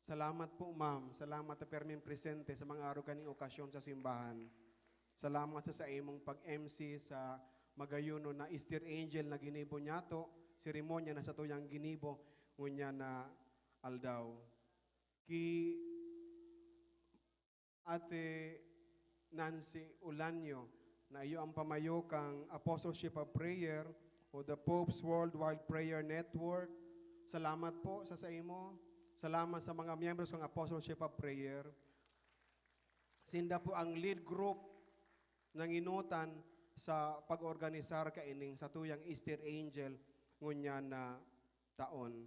salamat po, Ma'am. Salamat na perming presente sa mga arog kaning okasyon sa simbahan. Salamat sa, sa imong pag-M C sa magayonon na Easter Angel na ginibo niyato, seremonya na satuyang ginibo ngunyan na aldaw. Ki Ate Nancy Ulanio, na iyo an pamayo kan Apostleship of Prayer o the Pope's Worldwide Prayer Network. Salamat po sa saimo. Salamat sa mga miyembros kan Apostleship of Prayer. Sinda po ang lead group na ngenotan sa pag-organisar kaining satuyang Easter Angel ngunyan na taon.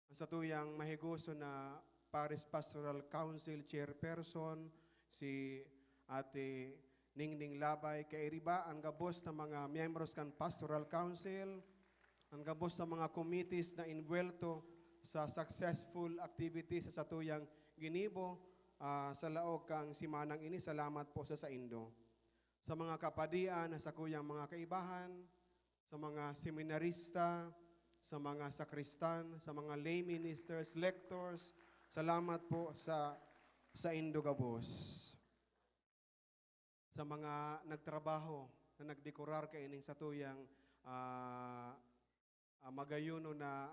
Ang satuyang mahigoson na Parish Pastoral Council Chairperson, si Ate Ningning Labay, kairiba an gabos na mga miyembros kan Pastoral Council, an gabos na mga committees na inbuwelto sa successful activity sa satuyang ginibo, ah, sa laog kan semanang ini. Salamat po sa saindo. Sa mga kapadian na sakuyang mga kaibahan, sa mga seminarista, sa mga sakristan, sa mga lay ministers, lectors, salamat po sa, saindo gabos. Sa mga nagtrabaho na nagdekorar kaining satuyang, ah, ah, magayonon na,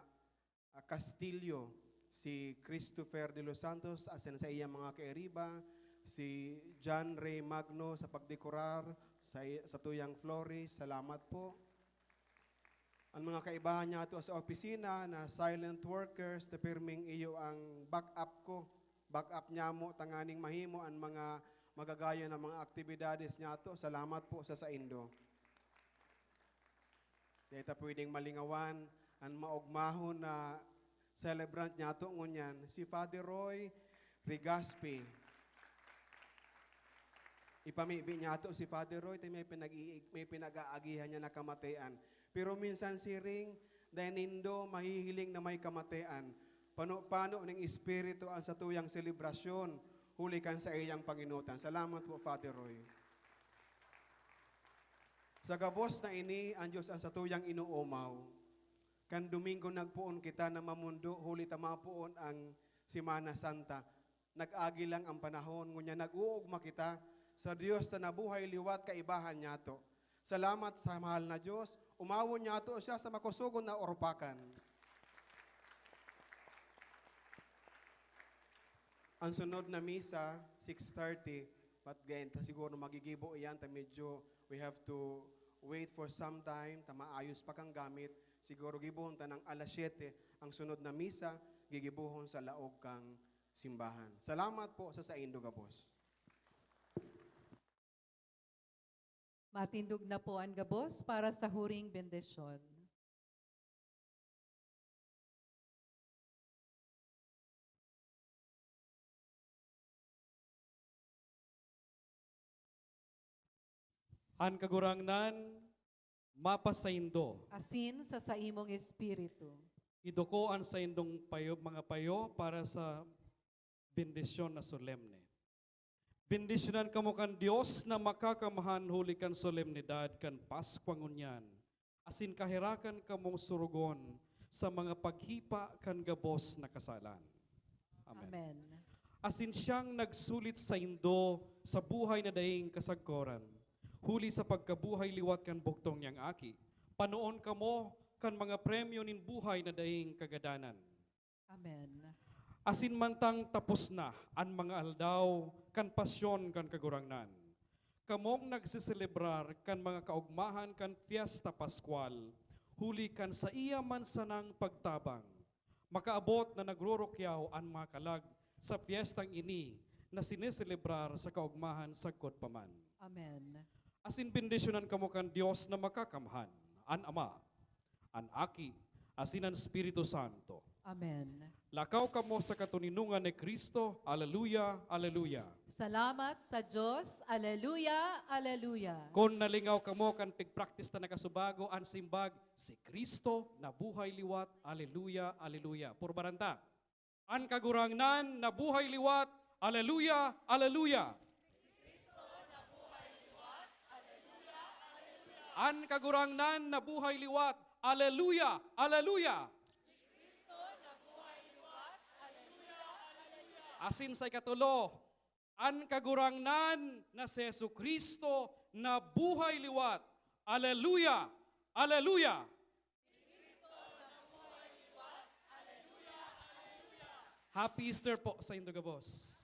ah, kastilyo, si Christopher de los Santos asin saiyang mga kairiba, si John Ray Magno sa pagdekorar, sa, satuyang florist, salamat po. An mga kaibahan niyato sa opisina na silent workers, ta pirming iyo an backup ko. Backup nyamo tanganing mahimo an mga magagayon na mga aktibidades niyato. Salamat po sa saindo. Dai ta pwedeng malingawan an maogmahon na celebrant niyato ngunyan, si Father Roy Rigaspi. Ipamibi niyato si Father Roy, ta may pinag-iig-, may pinag-aagihan niya na kamatean. Pero minsan siring, dai nindo mahihiling na may kamatean. Pano-pano ning espiritu an satuyang selebrasyon, huli kan saiyang pangenotan. Salamat po, Father Roy. Sa gabos na ini, an Dios an satuyang inoomaw. Kan Domingo nagpoon kita na mamondo, huli ta mapoon an Semana Santa. Nag-agi lang an panahon, ngunyan nag-oogma kita sa Dios na nabuhay liwat kaibahan niyato. Salamat sa mahal na Dios, omawon niyato siya sa makosogon na urupakan. Ang sunod na misa, six thirty, but then, ta siguro magigibo iyan, ta medyo we have to wait for some time, ta maayos pa kan gamit. Siguro gibohon ta ng alas siyete ang sunod na misa, gigibohon sa laog kang simbahan. Salamat po sa saindo gabos. Matindog na po an gabos para sa huring bendisyon. An Kagurangnan mapasaindo. Asin sa saimong espiritu. Iduko an saindong payo, mga payo para sa bendisyon na solemne. Bendisyonan kamo kan Dios na Makakamhan huli kan solemnidad kan Paskwa ngunyan, asin kaherakan kamong surugon sa mga paghipa kan gabos na kasalan. Amen. Amen. Asin siyang nagsulit saindo sa buhay na daing kasagkoran, huli sa pagkabuhay liwat kan bugtong niyang Aki, panoon kamo kan mga premyo nin buhay na daing kagadanan. Amen. Asin mantang tapos na an mga aldaw kan pasyon kan Kagurangnan, kamong nagseselebrar kan mga kaogmahan kan Pyesta Paskwal, huli kan saiya man sanang pagtabang, makaabot na nagrurukyaw an mga kalag sa pyestang ini na sineselebrar sa kaogmahan sagkod pa man. Amen. Asin bendisyonan kamo kan Dios na Makakamhan, an Ama, an Aki, asin an Espiritu Santo. Amen. Lakaw kamo sa katoninongan ni Cristo. Aleluya, aleluya. Salamat sa Diyos. Aleluya, aleluya. Kun nalingaw kamo kan pigpraktis ta nakasubago an simbag, "Si Cristo na buhay liwat." Aleluya, aleluya. Purbaran ta. An Kagurangnan na buhay liwat. Aleluya, aleluya. An Kagurangnan na buhay liwat. Aleluya, aleluya. Asin sa ikatulo, an Kagurangnan na si Jesu-Cristo na buhay liwat. Aleluya, aleluya. Happy Easter po saindo gabos.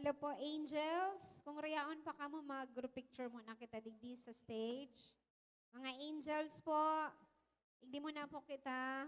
Hello po, angels. Kung rayaon pa kamo, mag-group picture muna kita digdi sa stage. Mga angels po, digdi muna po kita.